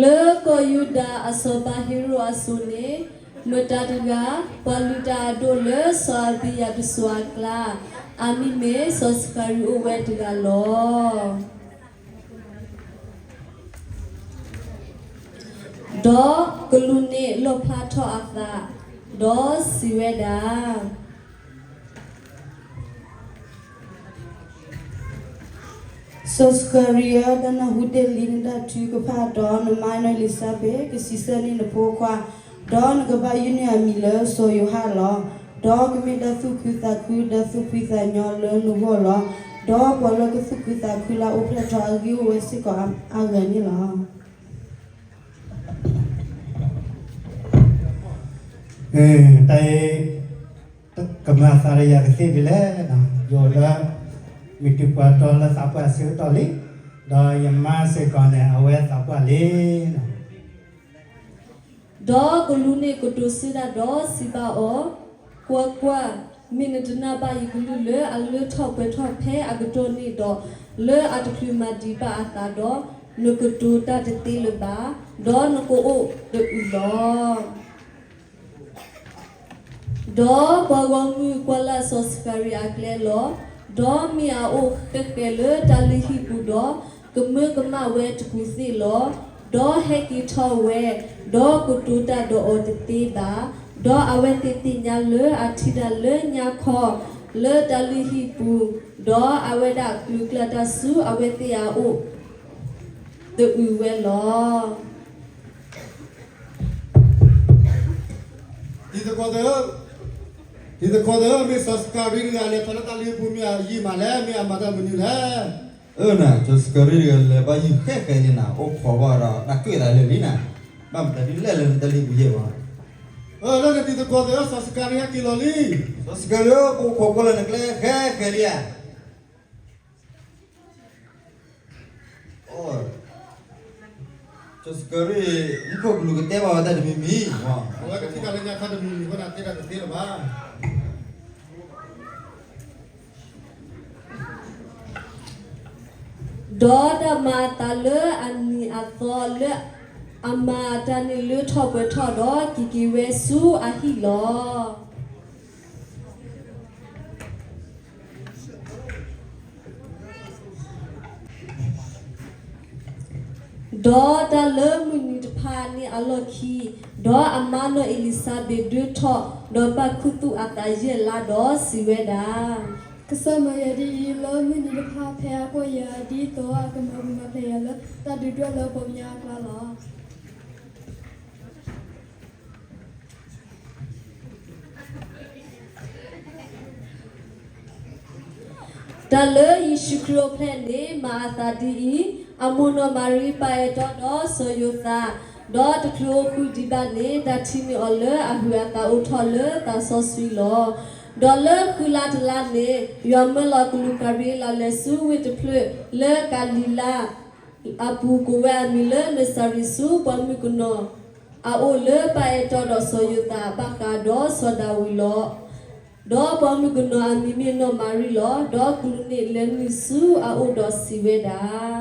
လၢကီၢ်ယူဒၤအစီၤပၤဟ့ရိၣ်အစိၤန့ၣ်, မတၤတဂၤ, ပှၤလုၢ်တၢ်အဒိၣ်လၢစီၤအဘံယၤတစိၤအကျါ, အမံၤမ့ၢ်စီၤစကၤရံအိၣ်ဝဲတဂၤလီၤ. ဒီးကလူးန့ၣ်လီၣ်ဖျါထီၣ်အသး, ဒီးစံးဝဲဒၣ်, စီၤစကၤရံဧၢ, တၢ်နၢ်ဟူတ့ၢ်လံနတၢ်ထုကဖၣ်ဒီး နမါနီၢ်အ့လံၤစဘ့း ကစံးဆၢန့ၢ်နဖိခွါ, ဒီးနကဘၣ်ယုၢ်န့ၢ်အမံၤလၢစီၤယိၤဟၣ်လီၤ. ဒီးကမ့ၢ်တၢ်သူၣ်ခုသးခု တၢ်သူၣ်ဖှံသးညီလၢနဂီၢ်လီၤ. ဒီးပှၤလၢကသူၣ်ခုသးခုလၢအအိၣ်ဖျဲၣ်ထီၣ်အဂ့ၢ်အိၣ်ဝဲစ့ၢ်ကီးအါဂၤန့ၣ်လီၤ. တၢ်အံၤ ကမၤအသးဒီးယၤကသ့ဒ်လဲၣ်, ယအိၣ်လၢ မ့ၢ်တုၤပှၤတီလၢသးပှၢ်အဆၢကတီၢ်လံ, ဒီးယမါစ့ၢ်ကီးန့ၣ် အဝဲသးပှၢ်လံ. ဒီးကလူးန့ၣ်ကတိၤဆၢတၢ်ဒီးစံးဘၣ်အီၤ, ကွၢ်ကွၢ်, မ့ၢ်နတနၢ်ဘၣ်ယကလုၢ်လၢအလၢထီၣ်ပှဲၤထီၣ်ဖဲအကတီၢ်န့ၣ်ဒီး, လၢအတချုးမၤဒံးဘၣ်အသးဒီး, နကတိၤတၢ်တသ့လၢၤဘၣ်, ဒီးနကအိၣ်တအုၣ်လီၤ. ဒီးပှၤဂီၢ်မုၢ်ကွၢ်လၢ်စီၤစကၤရံအကျဲလီၤ. ဒီးမ့ၢ်အအိၣ်ဃဲဃဲလၢတၢ်လုၢ်ဟံၣ်ပူၤဒီး, ကမၢကမၣ်ဝဲတပူၤသ့ၣ်လီၤ. ဒီးဟဲက့ၤထီၣ်ဝဲ, ဒီးကတိၤတၢ်ဒီးအီၤတသ့ဘၣ်. ဒီးအဝဲသ့ၣ်သ့ၣ်ညါလၢအထံၣ်တၢ်လၢညါခီ, လၢတၢ်လုၢ်ဟံၣ်ပူၤ, ဒီးအဝဲဒၣ်ကျူၤကျၢ်တၢ်ဆူအဝဲသ့ၣ်အအိၣ် တအုၣ်ဝဲလီၤ. တံၤသကိးသၢ, တံၤသကိးသၢ, မ့ၢ်စီၤစကၤရံတဂၤလဲၤထီၣ်လၢတၢ်လုၢ်ဟံၣ်ပူၤမ့ၢ်အယံာ်မးလဲၣ်, မ့ၢ်အမၤတၢ်မနုၤလဲၣ်. အၢနၤ, စီၤစကၤရံတဂၤလဲၤဘါယံာ်ဃဲဃဲလံနၤ, အိၣ်ခိးဘၣ်ဒီးတၢ်ကွဲးသးလၢာ်လံနၤ, ဘၣ်မတၤဒ်လဲၣ်လၢနတၢ်လုၢ်ဟံၣ်ပူၤယဲၢ်ဘၣ်. အၢ လၢနတံၤသကိးသၢ, စီၤစကၤရံဟဲက့ၤလီၤလံ. စီၤစကၤရံဧၢ, ပအိၣ်ခိးကွၢ်လၢနကျဲဃဲဃဲလံဧါ. စီၤစကၤရံ, မူခိၣ်ကလူးကတဲဘၣ်ဝဲတၢ်တမံၤမံၤ, အဝဲကထံၣ်တၢ်လၢညါခီတမံၤမံၤအဃိန့ၣ် တဲတၢ်တသ့လၢၤဘၣ်. ဒီးတၢ်မၤအသးလၢအနံၤအသီလၢအမၤအတၢ်န့ၣ်လၢထီၣ်ပှဲၤထီၣ်ဒီးက့ၤက့ၤဝဲဆူအဟံၣ်လီၤ. ဒီးတၢ်လၢမုၢ်နံၤတဖၣ်န့ၣ်အလီၢ်ခံ, ဒီးအမါနီၢ်အ့လံၤစဘ့းဒၢထီၣ်, ဒီးပာ်ခူသူၣ်အသးယဲၢ်လါဒီးစံးဝဲဒၣ်, ကစၢ်မၤယၤဒ်အံၤ, လၢမုၢ်နံၤတဖၣ်ဖဲအကွၢ်ယၤ, ဒ်သိးအကမၤပူၤမၤဖျဲးယၤလၢတၢ်ဒုးဒွဲၣ်လၢပီညါအကျါလီၤ. တၢ်လၢယ့ၣ်ၡူးခရံာ်အိၣ်ဖျဲၣ်န့ၣ် မၤအသးဒ်အံၤ, အမိၢ်နီၢ်မၤရံပာ်အဲၣ်တီဒီးစီၤယိၤသး, ဒီးတချုးအိၣ်ဃုာ်ဒံးဘၣ်န့ၣ် တၢ်ထံၣ်န့ၢ်အီၤလၢအဟုးအသးအိၣ်ထီၣ်လၢသးစီဆှံလီၤ. ဒီးလၢဃုလါတလါန့ၣ်, ယွၤမၢလီၤကလူးကၤဘြံၤအ့လးလဲၤဆူဝ့ၢ်တဖျၢၣ်လၢကၤလံၤလါ အပူၤကိးဝဲအမံၤလၢနစၤရ့းဆူပှၤမုၣ်ကနီၤအအိၣ်လၢပာ်အဲၣ်တီဒီးစီၤယိၤသးအဘၣ်ဃးဒီးစီၤဒၤဝံးလီၤ. ဒီးပှၤမုၣ်ကနီၤအမံၤမ့ၢ်နီၢ်မၤရံလီၤ. ဒီးကလူးန့ၣ်လဲၤနုာ်ဆူအအိၣ်ဒီးစံးဝဲဒၣ်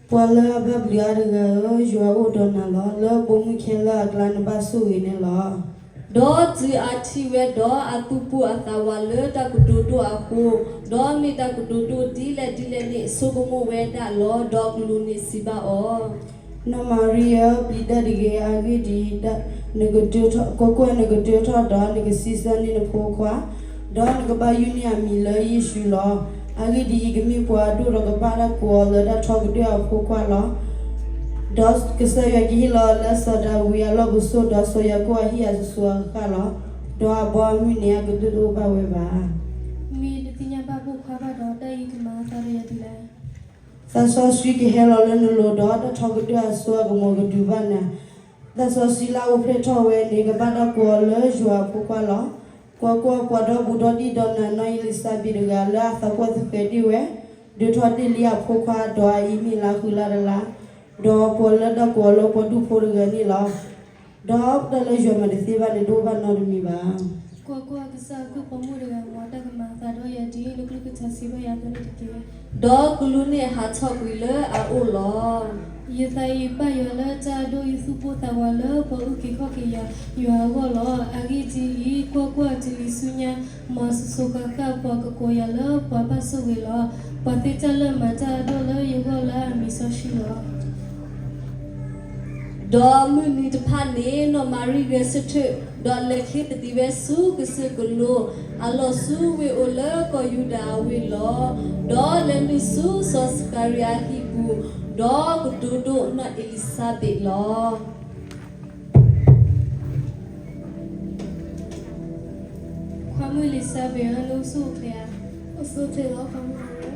ပှၤလၢအဘၣ်ဘျုးအါတဂၤဧၢ, ယွၤအိၣ်ဒီးနၤလီၤ. လၢပိာ်မုၣ်ခဲလၢာ်အကျါနဘၣ်ဆိၣ်ဂ့ၤန့ၣ်လီၤ. ဒီးတုၤအထံၣ်ဝဲဒီးအသူၣ်ပိၢ်အသးဝးလၢတၢ်ကတိၤဒိၣ်အဃိ, ဒီးမ့ၢ်တၢ်ကတိၤဒိၣ်ဒ်လဲၣ်ဒ်လဲၣ်န့ၣ် ဆိကမိၣ်ဝဲဒၣ်လီၤ. ဒီးကလူးန့ၣ်စံးဘၣ်အီၤ, နီၢ်မၤရံဧၢ, ပျံၤတၢ်တဂ့ၤ. အဂ့ၢ်ဒ်အံၤ, ကွၢ်ကွၢ်, နကဒၢထီၣ်ဒီးနကစံးဆၢန့ၢ်နဖိခွါ, ဒီးနကဘၣ်ယုၢ်န့ၢ်အမံၤလၢယ့ၣ်ၡူးလီၤ. အဂ့ၢ်ဒ်အံၤ, ကမ့ၢ်ပှၤအဒိၣ်ဒီးကဘၣ်တၢ်ကိးအီၤလၢတၢ်ထီကတၢၢ်အဖိခွါလီၤ. ဒီးကစၢ်ယွၤကဟ့ၣ်လီၤအီၤလၢစီၤဒၤဝံးအလီၢ်ပစိာ်, ဒီးစီၤယၤကိာ်အဟံၣ်အစိၤအဃၣ်လီၤ. ဒီးအဘီအမုၢ်န့ၣ်အကတၢၢ်တအိၣ်ဘၣ်ဝဲဘၣ်. မ့ၢ်တသ့ၣ်ညါဘၣ်ပိာ်ခွါဘၣ်ဒီး တၢ်အံၤကမၤအသးဒီးယၤဒ်လဲၣ်. သးစီဆှံကဟဲလီၤလၢနလိၤဒီး တၢ်ထီကတၢၢ်အစိအကမီၤကဒုးဘၣ်နၤ. သးစီဆှံလၢအအိၣ်ဖျဲၣ်ထီၣ်ဝဲန့ၣ် ကဘၣ်တၢ်ကိးအီၤလၢယွၤအဖိခွါလီၤ. ကွၢ်ကွၢ်, ပှၤဒီဘူးဒီတံၢ်ဒီးနၤနီၢ်အ့လံၤစဘ့းတဂၤ လၢအသးပှၢ်သဃဲၤတ့ၢ်ဝဲ, ဒၢထီၣ်တ့ၢ်လံအဖိခွါ, ဒီးအအံၤမ့ၢ်လါဃုလါတလါ, ဒီးပှၤလၢတၢ်ကိးအီၤလၢပှၤဒူၣ်ဖိတဂၤန့ၣ်လီၤ. ဒီးတၢ်လၢယွၤမၤတသ့ဘၣ်န့ၣ် တအိၣ်ဘၣ်နီတမံၤဘၣ်. ကွၢ်ကွၢ်, ကစၢ်အကုၢ်ပိာ်မုၣ်တဂၤ မ်တၢ်ကမၤအသးဒီးယၤ စံးဘၣ်ယၤအသိးန့ၣ်တက့ၢ်. ဒီးကလူးန့ၣ်ဟးထီၣ်ကွံာ်လၢအအိၣ်လီၤ. ယသးအံၤပာ်ယွၤလၢတၢ်အဒိၣ်, ယသူၣ်ပိၢ်သးဝးလၢပှၤအုၣ်က့ၤခီၣ်က့ၤယၤ ယွၤအဂီၢ်လီၤ. အဂ့ၢ်ဒ်အံၤ, ကွၢ်ကွၢ်, တနံၤဆူညါ မ်စိၤစိၤဃၣ်ဃၣ် ပှၤကကိးယၤလၢပှၤဘၣ်ဆိၣ်ဂ့ၤလီၤ. ပှၤသ့တၢ်လၢာ်မၤတၢ်အဒိၣ်လၢယဂီၢ်လၢအမံၤစီဆှံလီၤ. ဒီးမုၢ်နံၤတဖၣ်န့ၣ် နီၢ်မၤရံဂဲၤဆၢထၢၣ်, ဒီးလဲၤချ့သဒံးဝဲဆူကစၢၢ်ကလိ, အလီၢ်ဆူဝ့ၢ်အိၣ်လၢကီၢ်ယူဒၤအဝ့ၢ်လီၤ. ဒီးလဲၤနုာ်ဆူစီၤစကၤရယၤအဟံၣ်ပူၤ, ဒီးကတိၤဒိၣ်နီၢ်အ့လံၤစါဘ့းလီၤ. ခွါမုၣ်အ့လံၤစါဘ့းဧၢ, နအိၣ်ဆူၣ်အိၣ်ချ့ဧါ. အိၣ်ဆူၣ်အိၣ်ချ့လီၤ, ခွါမုၣ်ဧၢ.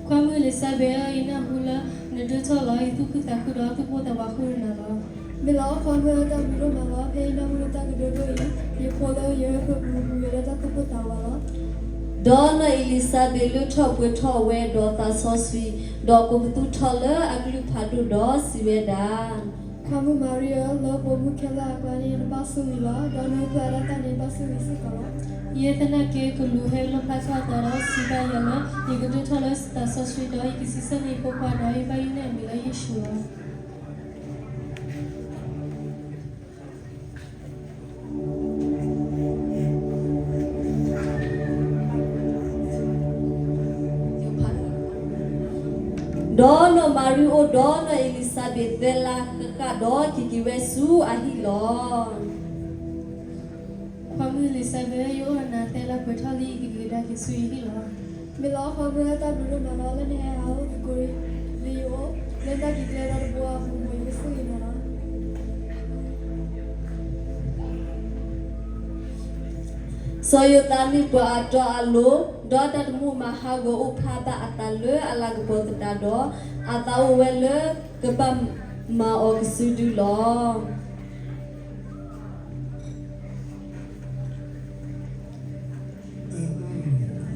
ခွါမုၣ်အ့လံၤစါဘ့းဧၢ, ယနၢ်ဟူလၢနဒၢထီၣ်လီၤ. ယသူၣ်ခုသးခုဒီးသူၣ်ပိၢ်သးဝးဃုာ်နၤလီၤ. မ့ၢ်လီၤ, ခွါမုၣ်ဧၢ, တၢ်ဘျုးဒိၣ်မးလီၤ. ဖဲယနၢ်ဟူလၢတၢ်ကတိၤဒိၣ်အံၤ, ယဖိလၢယဟၢဖၢပူၤ ဟူးဂဲၤလၢတၢ်သူၣ်ပိၢ်သးဝးလီၤ. ဒီးနီၢ်အ့လံၤစါဘ့းလၢထီၣ်ပှဲၤထီၣ်ဝဲဒီးသးစီဆှံ, ဒီးကိးပသူထီၣ်လၢအကလုၢ်ဖးဒိၣ်ဒီးစံးဝဲဒၣ်, ခွါမုၣ်မၤရံဧၢ, လၢပိာ်မုၣ်ခဲလၢာ်အကျါန့ၣ် နဘၣ်ဆိၣ်ဂ့ၤလီၤ. ဒီးနဟၢဖၢအတၢ်န့ၣ် ဘၣ်ဆိၣ်ဂ့ၤစ့ၢ်ကီးလီၤ. ယဲသနာ်က့ ကလူးဟဲလီၣ်ဖျါထီၣ်အသးဒီးစံးဘၣ်ယၤလၢ ယကဒၢထီၣ်လၢသးစီဆှံ, ဒီးယကစံးဆၢန့ၢ်ယဖိခွါ, ဒီးယဘၣ်ယုၢ်န့ၢ်အမံၤလၢယ့ၣ်ၡူးလီၤ. ဒီးနီၢ်မၤရံအိၣ်ဒီးနီၢ်အ့လံၤစါဘ့းသၢလါဃၣ်ဃၣ်ဒီး က့ၤက့ၤဝဲဆူအဟံၣ်လီၤ. ခွါမုၣ်အ့လံၤစါဘ့း, ယအိၣ်ဒီးနၤသၢလါပှဲၤထီၣ်လံ, ယကက့ၤကဒါက့ၤဆူယဟံၣ်လီၤ. မ့ၢ်လီၤ, ခွါမုၣ်ဧၢ, တၢ်ဘျုးဒိၣ်မးလီၤ. လၢနဟဲဟးအိၣ်သကိးလၢယအိၣ်, လၢတၢ်ကံၤကျဲဒီတဘိအပူၤ မ်ယကဆိၣ်ဂ့ၤနၤလီၤ. စီၤယိၤသးမ့ၢ်ပှၤအတီအလိၤ, ဒီးတၢ်တမိၣ်မၤဟးဂီၤအိၣ်ဖျါဘၣ်အသးလၢအလၤကပီၤသတးဒီး, အသးအိၣ်ဝဲလၢကဘၣ်မၤအီၤကစုဒုလီၤ.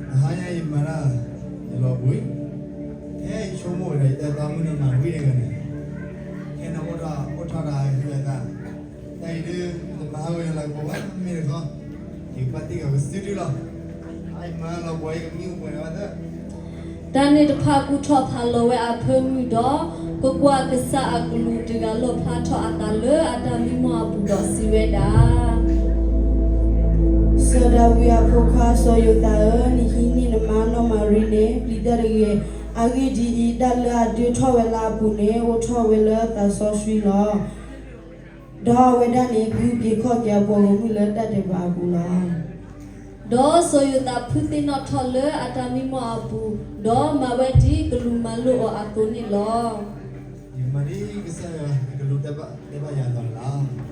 တဟါညါအံၤမၤတၢ်ယလီၤဘှံး, ဖဲယဆိကမိၣ်ဝဲဒၣ် ယတဲသးမုၢ်န့ၣ်မၤဝံၤတဂၤန့ၣ်, ဖဲန့ၣ်အိၣ်ထီၣ်တၢ်ဟဲဟံးဝဲသး, တၢ်အံၤဒုး တမၤဟးဂီၤယလၤကပီၤဘၣ် မ့ၢ်တခီ, ယကဘၣ်တ့ၢ်က့ၤကစုဒုလီၤ. အအံၤမၤလီၤဘှံးယကမံအိၣ်ပှဲၤဝဲသၢ တၢ်န့ၣ်တဖၣ်ကူၣ်ထီၣ်ဖးလီၤဝဲအဖၢမုၢ်ဒီး, ကွၢ်ကွၢ်, ကစၢ်အကလူးတဂၤလီၣ်ဖျါထီၣ်အသးလၢအတၢ်မံမီၢ်အပူၤဒီးစံးဝဲဒၣ်, စီၤဒၤဝံးအဖိခွါစီၤယိၤသးဧၢ, နဟံးန့ၢ်နမါနီၢ်မၤရံန့ၣ် ပျံၤတၢ်တဂ့ၤ. အဂ့ၢ်ဒ်အံၤ, တၢ်လၢအဒၢထီၣ်ဝဲလၢအပူၤန့ၣ် အိၣ်ထီၣ်ဝဲလၢသးစီဆှံလီၤ. ဒီးအဝဲဒၣ်န့ၣ် ကအုၣ်က့ၤခီၣ်က့ၤအပှၤဂီၢ်မုၢ်လၢတၢ်ဒဲးဘးအပူၤလီၤ. ဒီးစီၤယိၤသးဖုသ့ၣ်နီၣ်ထီၣ်လၢအတၢ်မံမီၢ်အပူၤ, ဒီးမၤဝဲဒ်ကလူးမၤလိာ်အီၤအသိးန့ၣ်လီၤ. ယမၤဒ်ကစၢ်ယွၤအကလူးတဲဘၣ်ယၤအသိးန့ၣ်လီၤ.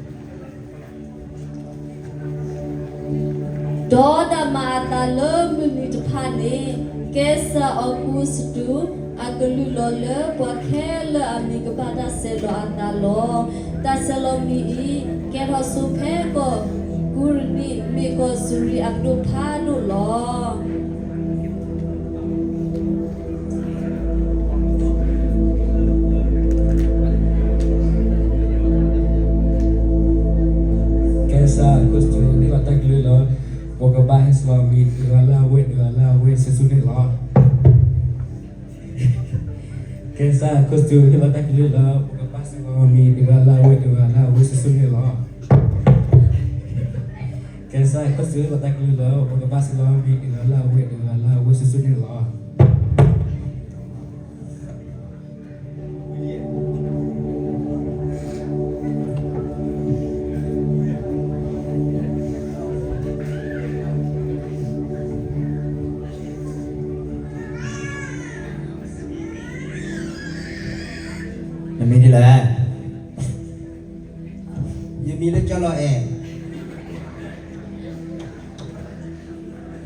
ဒီးတၢ်မၤအသးလၢမုၢ်နံၤတဖၣ်န့ၣ်, ကဲစၢ်အီကူစတူး အကလုၢ်လီၤလၢပှၤခဲလၢာ်အမံၤကဘၣ်တၢ်ဆဲးလီၤအသးလီၤ. တၢ်ဆဲးလီၤမံၤအံၤ ကဲထီၣ်ဆိဖဲကီၢ်ကူရနံၣ် မ့ၢ်ကီၢ်စူၤရံအပဒိၣ်ဖးဒိၣ်လီၤ. ကဲစၢ်အီကူစတူး ဟ့ၣ်လီၤတၢ်ကလုၢ်လၢ ပှၤကဘၣ်ဟဲဆှၢအမံၤတဂၤလၢအဝ့ၢ်တဂၤလၢအဝ့ၢ်ဆူၣ်ဆူၣ်န့ၣ်လီၤ. ကဲစၢ်အီကူစတူး ဟ့ၣ်လီၤတၢ်ကလုၢ်လၢ ပှၤကဘၣ်ဆှၢအမံၤတဂၤလၢအဝ့ၢ်တဂၤလၢအဝ့ၢ်ဆူၣ်ဆူၣ်န့ၣ်လီၤ. ကဲစၢ်အီကူစတူး ဟ့ၣ်လီၤတၢ်ကလုၢ်လၢ ပှၤကဘၣ်ဆှၢအမံၤတဂၤလၢအဝ့ၢ်တဂၤလၢအဝ့ၢ်ဆူၣ်ဆူၣ်န့ၣ်လီၤ. နမံၤဒ်လဲၣ်. ယမံၤလၢကၠီလီၤအဲၣ်.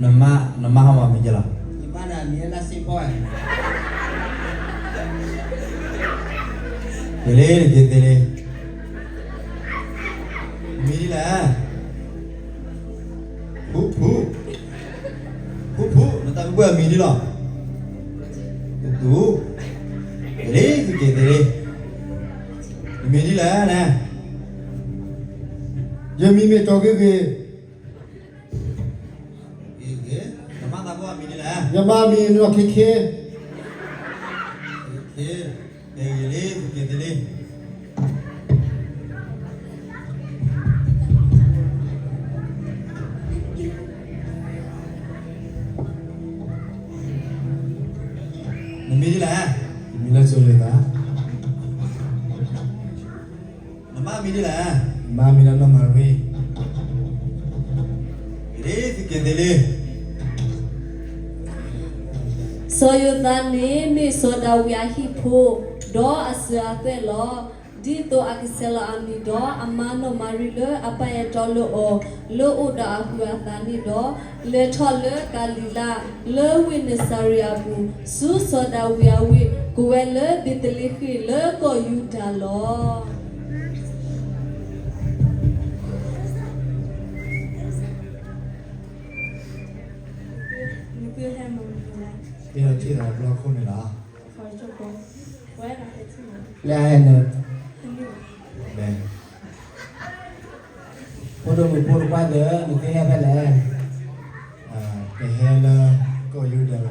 နမါ, နမါဟီမးမံၤကၠီလီၤ. ယမါန့ၣ်မံၤလၢစ့ဖီဧါ. သ့လံ, နက့ၤသ့လံ. မံၤဒ်လဲၣ်. ဖူဖူ, ဖူဖူ, နတၢ်မံၤပှဲၤမံၤဒ်လီၤ. ဖူဖူ, သ့လံ, နက့ၤသ့လံ. မံၤဒ်လဲၣ်န့ၣ်. ယမံၤမ့ၢ်ကၠီဂ့ၤဂ့ၤ. ဂ့ၤဂ့ၤ, နမါသးဘီအမံၤ ယမါမံၤန့ၣ်ဒီး ခ့ခ့, တဲဂ့ၤလံ သုက့ၤသ့လံ. နမံၤဒ်လဲၣ်. ယမံၤလၢစိၤယိၤသး. နမါမံၤဒ်လဲၣ်. ယမါမံၤလၢနီၢ်မၤရံ. လံ သုက့ၤသ့လံ. စီၤယိၤသးန့ၣ်မ့ၢ်စီၤဒၤဝံးအဟံၣ်ဖိ, ဒီးအစၢၤအသွဲၣ်လီၤ. ဒ်သိးအကဆဲးလီၤအမံၤဒီးအမါနီၢ်မၤရံလၢအပၢ်အဲၣ်တီလၢအီၤ လၢအိၣ်ဒီးအဟုးအသးန့ၣ်ဒီး, လဲၤထီၣ်လၢကၤလံၤလါ, လၢဝ့ၢ်နစၤရ့းအပူၤ, ဆူစီၤဒၤဝံးအဝ့ၢ်, ကဝဲလၢဘ့းသလ့ဃ့ၣ်လၢကီၢ်ယူဒၤလီၤ. နသုဟဲမၤမနုၤလဲၣ်. ကဲထီၣ်ထံၣ်သးတဘျီခိၣ်န့ၣ်လီၤ. လၢအဟဲန့ၣ်, ဖိဒိၣ်မုၣ်ဖိတခွါသ့ၣ်, နသုဟဲဖဲလဲၣ်. ကဟဲလၢကီၢ်ယူဒၤ,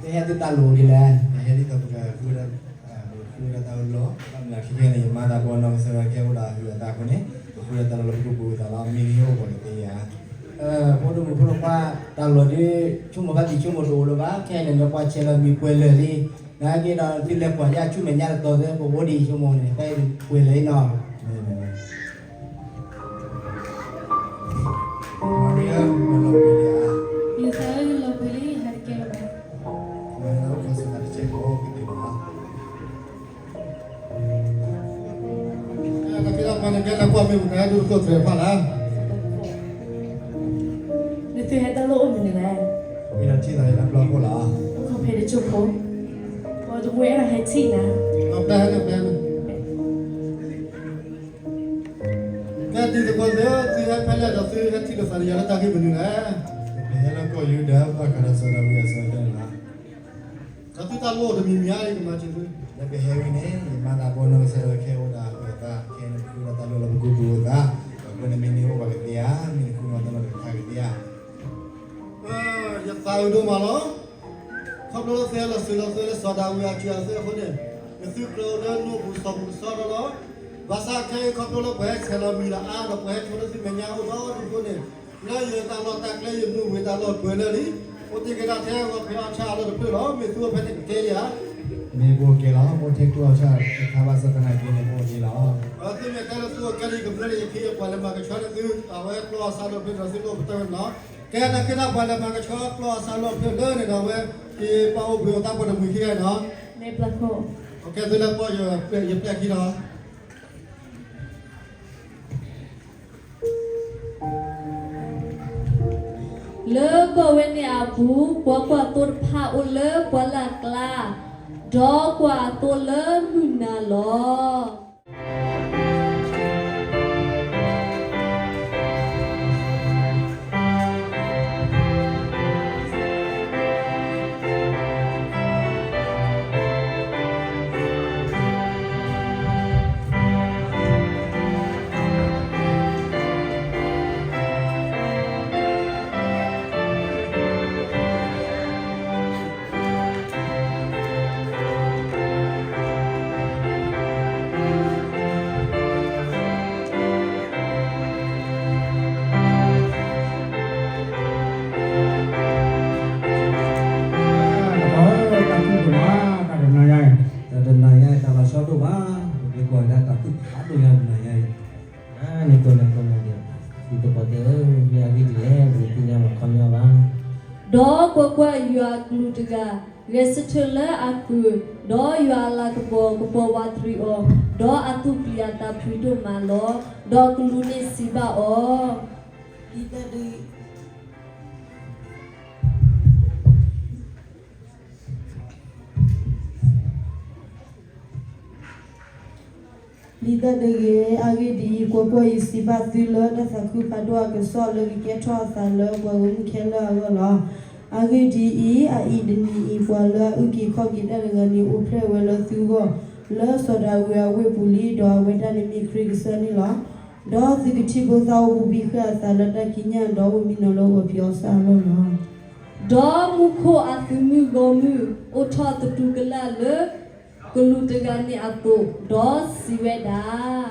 ကဟဲသုတၢ်လိၣ်ဒ်လဲၣ်. ကဟဲဒ်သိးပကဃုဝဲဒၣ်, ပကဃုဝဲဒၣ်တၢ်လီၢ်, ဘၣ်မနုၤလဲၣ် ခဲခဲန့ၣ် ယမါသးပှၢ်နီၢ်ကစၢ်ဒၣ်ဝဲကဲအိၣ်ဒီးအဟုးအသးအဃိန့ၣ်, ပဃုဝဲဒၣ်တၢ်လီၢ်လၢပကပူၤအသးလီၤ, မ့ၢ်နဟံၣ်အိၣ်ပှၤကသ့ဧါ. ဖိဒိၣ်မုၣ်ဖိတခွါ, တၢ်လီၢ်ဒ်, ဆိကမိၣ်ဘၣ်တံၢ်ဆိကမိၣ်တအိၣ်လၢၤဘၣ်, ခဲအံၤန့ၣ် ပှၤဆဲးလီၤမံၤပှဲၤလၢာ်လံ. နာ်က့ဒီးသုလဲၤကွၢ်ယၢ်ဆူမဲာ်ညါတတီၤသ့ ပဝဲဒ်အံၤဆိကမိၣ်န့ၣ် ဖဲအံၤပှဲၤလၢာ်အံၤနီၤ. ယသးလီၤပှဲၤလံ ယဟးတကဲလၢၤဘၣ်. နသုဟဲတၢ်လီၢ်အိၣ်မနုၤလဲၣ်. အိၣ်ဒီးထံၣ်သးလၢတၢ်ဘျီခိၣ်လီၤ. အိၣ်ခိးဖဲတကၠိဖိ, ပှၤတမှံၤအဲၣ်ဒိးဟဲထံၣ်နၤ. ကဲတံၤသကိးသ့ၣ်ဧၢ, သုဟဲဖဲလဲၣ်ဒီးသုဟဲထံၣ်လိာ်သးဒီးယၤလၢတၢ်ဂ့ၢ်မနုၤလဲၣ်. ပဟဲလၢကီၢ်ယူဒၤ ဘၣ်ဃးဒီးစီၤဒၤဝံးအစၢၤအသွဲၣ်န့ၣ်လီၤ. ဒီးသုတၢ်လိၣ်အိၣ်တမံၤမံၤဧါ ယကမၤစၢၤသု. လၢပဟဲဝံၤန့ၣ် ယမါသးပှၢ်နီၢ်ကစၢ်ဒၣ်ဝဲကဲအိၣ်ဒီးအဟုးအသး, ခဲအံၤန့ၣ် ပဃုဝဲဒၣ်တၢ်လီၢ်လၢပကပူၤအသး, ဒီးအဃိန့ၣ်မ့ၢ်နဟံၣ်အိၣ်ပှၤကသ့ဧါ, မ့ၢ်နဃုမၤတၢ်လီၢ်တခါကသ့ဧါ. ယသးအုးဒိၣ်မးလီၤ. ခီဖျိလၢသုဟဲလီၤစၢၤလီၤသွဲၣ်လၢစီၤဒၤဝံးအစၢၤအသွဲၣ်အဃိန့ၣ်, နသုကြၢးအိၣ်လၢနအိၣ်ပူၤစီၤပူၤကစီဒီလီၤ. ဘၣ်ဆၣ်ခဲအံၤခီဖျိလၢပှၤဟဲဆဲးလီၤမံၤဒီးအါဒီးပှၤဟဲဆိလၢသုမဲာ်ညါအိၣ်ဒီဒူၣ်အဃိန့ၣ်, လၢယတၢ်လီၢ်တၢ်ကျဲယမုာ်ဝံၤတၢ်လီၢ်ပှဲၤလၢာ်လံ. အိၣ်တ့ၢ်က့ၤဒၣ်ထဲဂီၤဖံးအီၣ်ဆၣ်အလီၢ်တဖျၢၣ်လီၤ. မ့ၢ်သုအိၣ်ဖဲန့ၣ်ကကဲလံဧါ. မ့ၢ်ပအိၣ်ကဲလီၤ, ပအိၣ်ထဲကျိအီၣ်ဆၣ်တခါဘၣ်ဆၣ်သနာ်က့န့ၣ် ပအိၣ်ကဲလီၤ. သုမ့ၢ်တဲလၢသုအိၣ်ကဲလံ ကမျၢၢ်န့ၣ် ယခ့ယပှၤလဲၤမၤကဆှီန့ၢ်သု, အဝဲကျိအီၣ်ဆၣ်လီၢ်ဖျၢၣ်ဒီးသုလိၣ်ပတၢၢ်ဝဲန့ၣ်လီၤ. ကဲနာ်က့ဒၣ်ပှၤလဲၤမၤကဆှီ ကျိအီၣ်ဆၣ်လီၢ်ဖျၢၣ်လၢန့ၣ်ဒီး အဝဲက့ၤပာ်အိၣ်ဘှံးအသးပှၤတမှံၤခံဂၤန့ၣ်လီၤ. ကဲသုလၢပီၢ်ယပျဲၢ်ခံဒီး လၢကီၢ်ဝဲန့ၣ်အပူၤ ကွၢ်ကွၢ်သိတဖၣ်အိၣ်လၢပှၢ်လၢ်အကျါ, ဒီးကွၢ်အသိလၢမုၢ်နၤလီၤ. တၢ်တနၤညါအံၤ တၢ်လီၤဆီဒိၣ်မး, ပကကွၢ်ကဒါတၢ်သူၣ်ဖးဒိၣ်ညါတနၤညါအံၤ, န့ၣ်ကိးန့ၣ်ကိးန့ၣ်ဒီး တံၤသကိးသ့ၣ်ဧၢ, မ့ၢ်အဂ့ၢ်ဒ်လဲၣ် ပတသ့ၣ်ညါဘၣ်ခီပညီဘၣ်. ဒီးကွၢ်ကွၢ်, ယွၤအကလူးတဂၤ ဂဲၤဆၢထၢၣ်လၢအကုၢ်, ဒီးယွၤအလၤကပီၤကပီၤဝးတရံးအီၤ, ဒီးအသူၣ်ပျံၤအသးဖုးဒိၣ်မးလီၤ. ဒီးကလူးန့ၣ်စံးဘၣ်အီၤ, ဒ်တၢ်တဂ့ၤ, အဂ့ၢ်ဒ်အံၤ, ကွၢ်ကွၢ်, ယစံးဘၣ်သုလၢတၢ်သးခုဖးဒိၣ်အကစီၣ်လၢကကဲထီၣ်အသးလၢပှၤဂီၢ်မုၢ်ခဲလၢာ်အဂီၢ်လီၤ. အဂ့ၢ်ဒ်အံၤ, အအံၤတနံၤအံၤ ပှၤလၢအအုၣ်က့ၤခီၣ်က့ၤတၢ်တဂၤန့ၣ် အိၣ်ဖျဲၣ်ဝဲလၢသုဂီၢ် လၢစီၤဒၤဝံးအဝ့ၢ်ပူၤလံ, ဒီးအဝဲဒၣ်န့ၣ်မ့ၢ်ခရံာ်ကစၢ်န့ၣ်လီၤ. ဒီးသုကထံၣ်ဘိသၣ်အိၣ်ဘူးဘံဃာ်အသးလၢတၢ်ကံးညာ်, ဒီးအိၣ်မံနီၤလၢဂီၤဖံးအီၣ်ဆၣ်အလီၢ်လီၤ. ဒီးမူခိၣ်အသုးမုၢ်ဂီၢ်မုၢ် အိးထီၣ်သတူၢ်ကလာ်လၢ ကလူးတဂၤန့ၣ်အသိး, ဒီးစံးဝဲဒၣ်,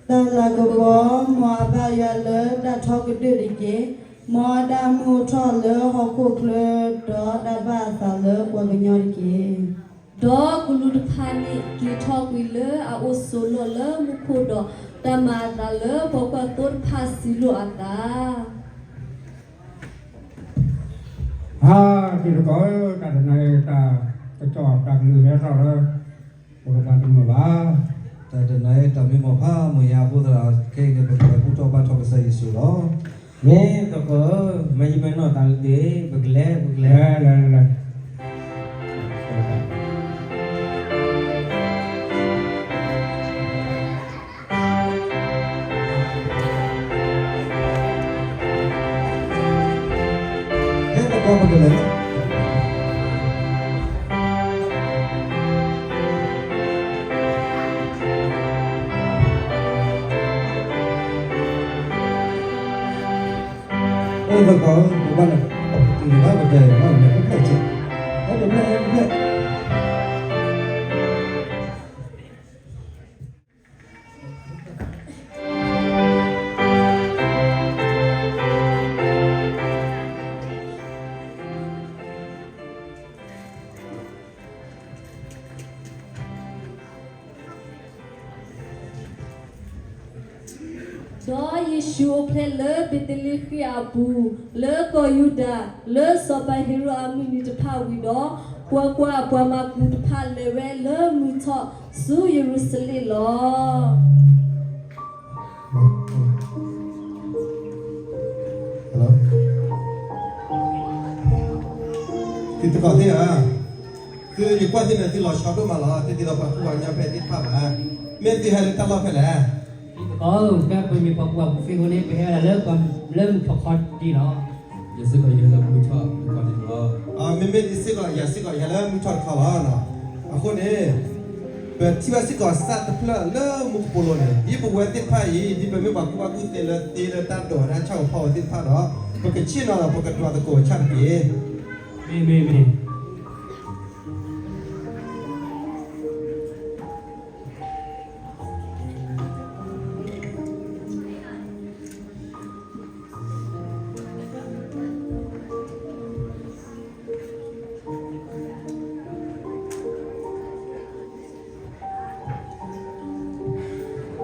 တၢ်လၤကပီၤ, မ်အဘၣ်ယွၤလၢတၢ်ထီကဒၢၣ်တက့ၢ်. မ်အတၢ်မုာ်အိၣ်ထီၣ်လၢဟီၣ်ခိၣ်ချၢ, ဒီးတၢ်ဘၣ်အသးလၢပှၤကညီတက့ၢ်. ဒီးကလူးတဖၣ်န့ၣ် က့ၤထီၣ်ကွံာ်လၢအအိၣ်ဆိးလီၢ်လၢမူခိၣ်ဒီး, တၢ်မၤအသးလၢပှၤကွၢ်သိတဖၣ်စံးလိာ်အသး ဟါ, တံၤသကိးဧၢ, တၢ်တနၤအံၤ တၢ်ကစီၣ်တၢ်ကလုၢ်ဟဲထီၣ်လၢ ပကပှၤတမုာ်ဘၣ်. တၢ်တနၤအံၤ တၢ်မ့ၢ်မီၢ်ဖးမီၢ်ညါအဃိသတးဒီး ခဲအံၤန့ၣ် ပကလဲၤဘူၣ်ထီၣ်ဘါထီၣ်ကစၢ်ယ့ၣ်ၡူးလီၤ. မ့ၢ်သကိးဧၢ, မၤယံာ်မၤနီၢ်တၢ်လၢသ့ၣ်, ပကလဲၤ, ပကလဲၤ, လဲၤ, လဲၤ, လဲၤ. ဟဲသကိးပကလဲၤလီၤ. အိၣ်သကိးဧၢ, ပဘၣ်လဲၤ, ပတတုၤဘၣ်ပတဲအံၤ ဘၣ်လဲၤဖဲဖျဲၣ်ဆဲး, ဟဲတဖျဲၣ်, ဟဲတဖျဲၣ်. ဒီးယ့ၣ်ၡူးအိၣ်ဖျဲၣ်လၢဘ့းသလ့ဃ့ၣ်အပူၤ, လၢကီၢ်ယူဒၤ, လၢစီၤပၤဟ့ၤရိာ်အမုၢ်နံၤတဖၣ်ဝံၤဒီး, ကွၢ်ကွၢ်, ပှၤမၤကူတဖၣ်လဲၤဝဲလၢမုၢ်ထီၣ်ဆူယရူၤၡလ့ၣ်လီၤ. တံၤသကိးသ့ၣ်ဧၢ, သုယကွၢ်သုန့ၣ် သုလီၤဆီဒိၣ်မးလီၤ, တသ့ၣ်ညါပှၤကူပှၤကညီဖဲသ့ၣ်တဖၣ်ဘၣ်. မ့ၢ်သုဟဲလၢတၢ်လီၢ်ဖဲလဲၣ်. တံၤသကိးဧၢ, ဖဲပမ့ၢ်ပှၤကူပှၤကညီသ့အဃိန့ၣ် ပဟဲဒၣ်လၢမုၢ်ထီၣ်ခီဒံးလီၤ. ယစ့ၢ်ကီးယဟဲလၢမုၢ်ထီၣ်တခီဒံးလီၤ. မ့မ့ၢ်ဒ်စ့ၢ်ကီး ယၤစ့ၢ်ကီးယဟဲလၢမုၢ်ထီၣ်တခီလီၤ. အဃိန့ၣ် ပထံၣ်ဘၣ်စ့ၢ်ကီးစၢ်တဖျၢၣ်လၢမူကပိာ်လိၤန့ၣ်, ဒ်ပဝဲသ့ၣ်တဖၣ်အံၤ ဒ်ပမ့ၢ်ပှၤကူၣ်ဘၣ်ကူၣ်သ့လၢသ့လၢတၢ်ဒိးဝဲဒၣ်ဆၣ်ကဖီဝဲသ့ၣ်တဖၣ်ဒီး, ပကဆ့ၣ်နီၤဒီးပကဒွးသကိးဆၣ်တက့ၢ်. မ့ၢ်, မ့ၢ်, မ့ၢ်.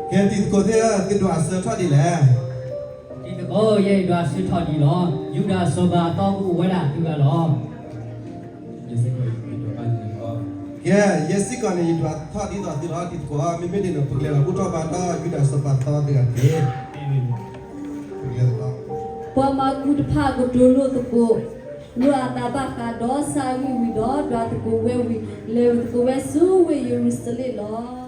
ကဲ တံၤသကိးသ့ၣ်ဧၢ, သုဒွးအဆၢထီၣ်ဒ်လဲၣ်. တံၤသကိးဧၢ, ယဲယဒွးအဆၢထီၣ်ဒ်လီၤ. ယူဒၤစီၤပၤအသီအိၣ်ဝဲဒၣ်သုဂၤလီၤ. ကဲ, ယဲစ့ၢ်ကီးန့ၣ် ယဒွးထီၣ်ဒ်သိးသုလီၤ တံၤသကိး. မ့မ့ၢ်ဒ်န့ၣ် ပကလဲၤလီၤဘူၣ်ထီၣ်ဘါထီၣ် ယူဒၤစီၤပၤသီတဂၤတက့ၢ်. ပှၤမၤကူတဖၣ်ကတိၤလိာ်သကိး လိာ်အသးဘၣ်ဃးဒီးစၢ်အဂ့ၢ်ဝံၤဒီး ဒွးသကိးဝဲဝံၤ လဲၤသကိးဝဲဆူဝ့ၢ်ယရူၤၡလ့ၣ်လီၤ.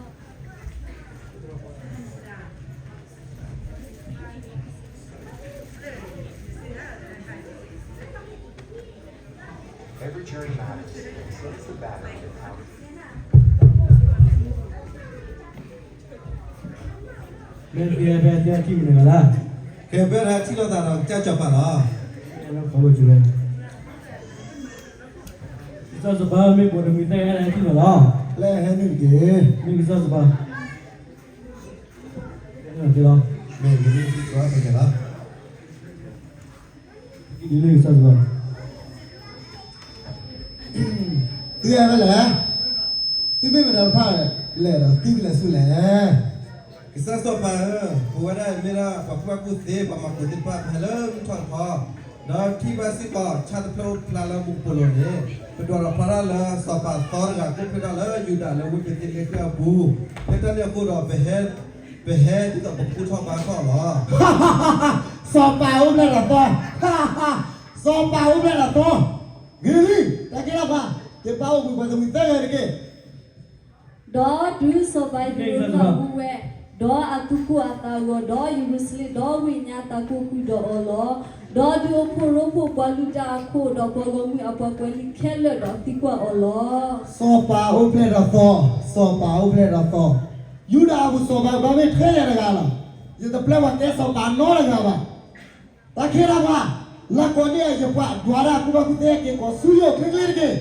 Every church has a battery in how မ့ၢ်သ့ဖဲသ့ထံၣ်မနုၤလၢ်, ကဲဘၣ်ဟဲထံၣ်လိာ်သးဒီးကစၢ်စီၤပၤလီၤ. ကစၢ်စီၤပၤမ့ၢ်ပိာ်တမှံၤသၢဂၤဟဲထံၣ်လိာ်လီၤ. လၢဟဲနုာ်တက့ၢ်. မ့ၢ်ကစၢ်စီၤပၤ, လီၤ. မ့ၢ်ကစၢ်စီၤပၤ သုဟဲဖဲလဲၣ်, သုမ့ၢ်မတၤတဖၣ်လဲၣ်ဒီး သုကလဲၤဆူလဲၣ်. ကစၢ်စီၤပၤဧၢ, ပဝဲဒၣ်မ့ၢ်ဒၣ်ပှၤကူၣ်ဘၣ်ကူၣ်သ့ ပှၤမၤကူသ့ၣ်တဖၣ် ပဟဲလၢမုၢ်ထီၣ်တခီ, ဒီးထံၣ်ဘၣ်စ့ၢ်ကီးဆၣ်တဖျၢၣ်အိၣ်ဖျါလၢမူကပိာ်လိၤန့ၣ်, ပဒွးဒီးဖျါတၢ်လၢစီၤပၤသီတဂၤ အိၣ်ဖျဲၣ်ထီၣ်လၢယူဒၤလၢဝ့ၢ်ဘ့းသလ့ဃ့ၣ်အပူၤ, ဖဲတၢ်န့ၣ်အဃိဒီး ပဟဲ, ပဟဲဒ်သိးပကဘူၣ်ထီၣ်ဘါထီၣ်လီၤ. စီၤပၤအိၣ်ဖျဲၣ်ထီၣ်သီ, စီၤပၤအိၣ်ဖျဲၣ်ထီၣ်သီ, ဂ့ၤလံ, တၢ်ကဲထီၣ်ပှၤ, ကပာ်အိၣ်ဘှံးပှၤတမှံၤသၢဂၤတက့ၢ်. ဒီးတုၤစီၤပၤဟ့ၤရိာ်သၣ်ဟူဝဲ, ဒီးအသူၣ်ကိၢ်အသးဂီၤ, ဒီးယရူၤၡလ့ၣ်ဒီဝ့ၢ်ညါသးကိးဃုာ်ဒီးအီၤလီၤ. ဒီးဒုးအိၣ်ဖှိၣ်ရိဖှိၣ်ပှၤလုၢ်တၢ်အခိၣ်, ဒီးပှၤဂီၢ်မုၢ်အပှၤကွဲးလံာ်ခဲလၢာ်ဒီးသံကွၢ်အီၤလီၤ. စီၤပၤအိၣ်ဖျဲၣ်ထီၣ်သီ, စီၤပၤအိၣ်ဖျဲၣ်ထီၣ်သီ. ယူဒၤအပူၤစီၤပၤဘၣ်မ့ၢ်ထွဲယၤတဂၤလီၤ. ယတပျဲပှၤကဲစီၤပၤနီတဂၤဘၣ်. တၢ်ခ့တၢ်ပှၤ, လၢကိးန့ၢ်အယပှၤဒွးတၢ်ကူၣ်ဘၣ်ကူၣ်သ့က့ၤကိးဆူယအိၣ်ချ့ချ့တက့ၢ်.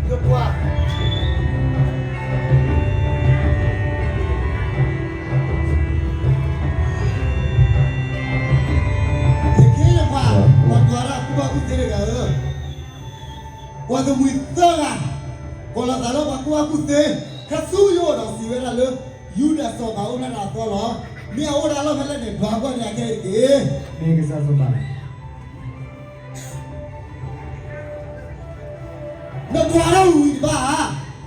ယပှၤ, ယခ့ယပှၤ, ပှၤဒွးတၢ်ကူၣ်ဘၣ်ကူၣ်သ့တဂၤဧၢ, ပှၤတမှံၤသၢဂၤ ကိးလီၤသးလၢပှၤကူၣ်ဘၣ်ကူၣ်သ့, ဟဲဆူယအိၣ်ဒီးစံးဝဲဒၣ်လၢ ယူဒၤစီၤပၤအိၣ်ဖျဲၣ်တၢ်အသီလီၤ. မ့ၢ်အအိၣ်ဒၣ်လီၢ်ဖဲလဲၣ်န့ၣ် ဒွးကွၢ်န့ၢ်အခဲအံၤတက့ၢ်. မ့ၢ်ကစၢ်စီၤပၤ နဒွးတၢ်ဝံၤတဘၣ်ဧါ,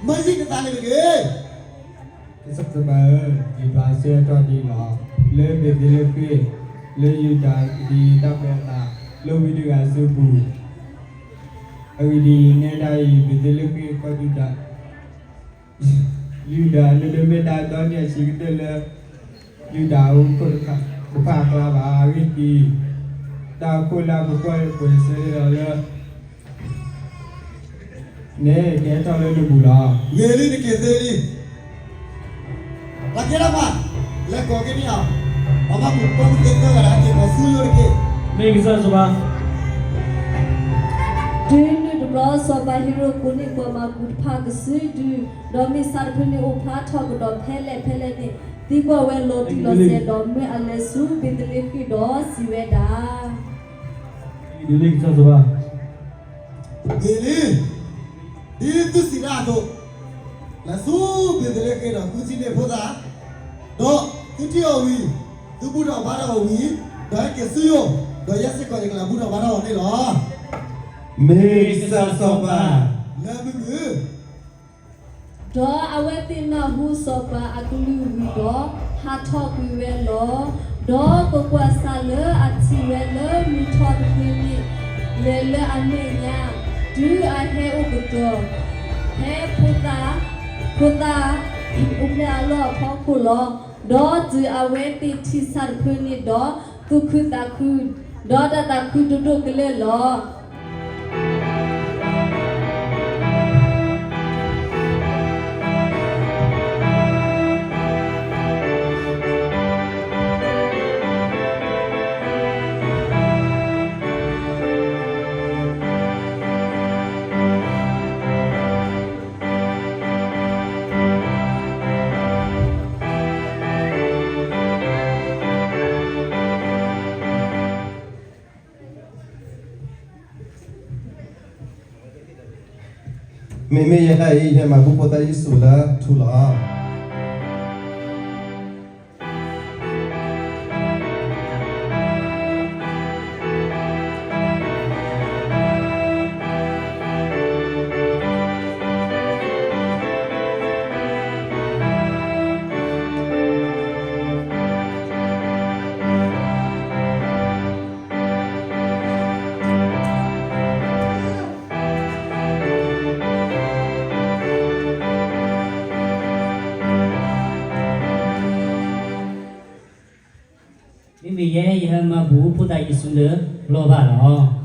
မၤယံာ်နသးန့ၣ်တဂ့ၤ. ကစၢ်စီၤပၤဧၢ, ယဒွးဆၢထီၣ်ဒ်အံၤလီၤ. လၢဘ့းသလ့ဃ့ၣ်, လၢယူဒၤဒ်တၢ်ပၢအသး, လၢဝံတဂၤအစုပူၤ, အဂ့ၢ်ဒ်အံၤ, နဲဒၣ်အံၤ ဘ့းသလ့ဃ့ၣ်ကီၢ်ယူဒၤ, ယူဒၤလၢလၢမ့ၢ်တၢ်ဒီနံၣ်အဆံးကတၢၢ်လၢ ယူဒၤအအိၣ်ခိၣ်တဖၣ်အကျါဘၣ်. အဂ့ၢ်ဒ်အံၤ, တၢ်အခိၣ်လၢအပကွၢ်ပှဲၤဆၢလီၤလၢ နဲကဟဲထီၣ်လၢနပူၤလီၤ. ဂ့ၤလံ နက့ၤသ့လံ. ပှၤကဲထီၣ်ပှၤ, လဲၤကိးက့ၤန့ၢ်အီၤ, ပှၤဘၣ်မူးပှၤကူၣ်သ့သၢဂၤဒီး ဟဲက့ၤကိးဆူယအိၣ်တက့ၢ်. မ့ၢ်ကစၢ်စီၤပၤ တုၤနုၤတဘျီ စီၤပၤဟ့ၤရိာ်ကိးန့ၢ်ပှၤမၤကူးတဖၣ်ကစုဒု, ဒီးမ့ၢ်ဆါတဖုန့ၣ်အိၣ်ဖျါထီၣ်ကဒီးဖဲလဲၣ်ဖဲလဲၣ်န့ၣ်, သံကွၢ်ဝဲလီၤတံၢ်လီၤဆဲးဒီး မၢအလဲၤဆူဘ့းသလ့ဃ့ၣ်ဒီးစံးဝဲဒၣ်, ဂ့ၤလံ, ဒ်သုစံးတၢ်အသိး, လဲၤဆူဘ့းသလ့ဃ့ၣ်ဒီးသုထံၣ်န့ၢ်ဖိသၣ်, ဒီးသုထံၣ်အီၤဝံၤ, သုဘူၣ်ထီၣ်ဘါထီၣ်အီၤဝံၤ, ဒီးဟဲက့ၤဆူယအိၣ်, ဒီးယဲစ့ၢ်ကီးယကလဲၤဘူၣ်ထီၣ်ဘါထီၣ်အီၤန့ၣ်လီၤ. မ့ၢ်ကစၢ်စီၤပၤ လၢမုာ်မုာ် ဒီးအဝဲသ့ၣ်နၢ်ဟူစီၤပၤအကလုၢ်ဝံၤဒီး ဟးထီၣ်ကွံာ်ဝဲလီၤ. ဒီးကွၢ်ကွၢ်, စၢ်လၢအထံၣ်ဝဲလၢမုၢ်ထီၣ်တဖုန့ၣ်, လဲၤလၢအမဲာ်ညါ, တုၤအဟဲအိၣ်ကတီၢ်, ဟဲဖိသၣ်, ဖိသၣ်အိၣ်ဖျဲၣ်အလီၢ်အဖီခိၣ်လီၤ. ဒီးတုၤအဝဲသ့ၣ်ထံၣ်ဆၣ်တဖုန့ၣ်ဒီး, သူၣ်ခုသးခု, ဒီးတၢ်သးခုဒိၣ်ဒိၣ်ကလဲာ်လီၤ. မ့မ့ၢ်ယဲဒၣ်အံၤ ယဟဲမၤဘူၣ်ဖိသၣ်ယ့ၣ်ၡူးလၢထူလီၤ. မ့မ့ၢ်ယဲ ယဟဲမၤဘူၣ်ဖိသၣ်ယ့ၣ်ၡူးလၢလီၤဘၣ်လီၤ.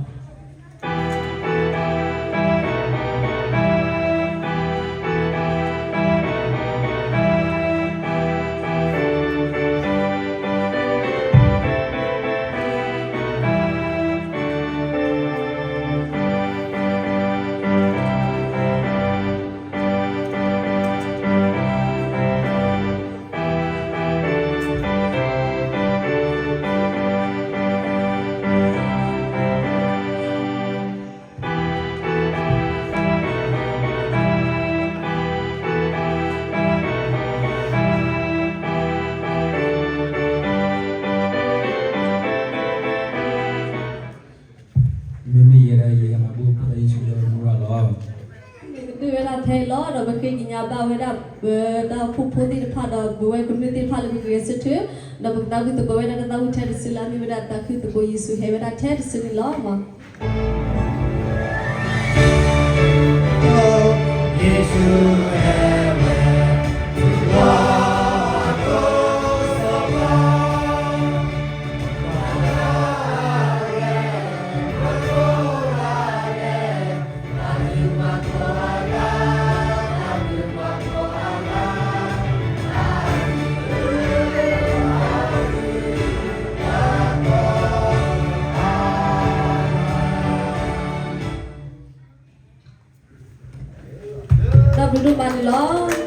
မ့မ့ၢ်ယဲဒၣ်အံၤ ယဟဲမၤဘူၣ်ဖိသၣ်ယ့ၣ်ၡူးလၢမူရၤလီၤ. မ့ၢ်ကတၢၢ်ဝဲဒၣ်ဖဲအံၤလီၤ. ဒီးပဃ့ကညးဘၣ်ဝဲဒၣ်ပတၢ်အိၣ်ဖှိၣ်ဖိသ့ၣ်တဖၣ် ဒီးပဝဲကမျၢၢ်သ့ၣ်တဖၣ်လၢပဂဲၤဆၢထၢၣ်, ဒီးပကသးဝံၣ်သကိးဝဲဒၣ်တၢ်သးဝံၣ်ထဲတစုလၢအမ့ၢ်ဝဲဒၣ်သးခုသကိးယ့ၣ်ၡူးဟဲဝဲဒၣ်ထဲတစုန့ၣ်လီၤ. ယ့ၣ်ၡူးဟဲဝဲ လီၤဒိၣ်စီၤပၤ ဒိၣ်ဒိၣ်မးန့ၣ်လီၤ.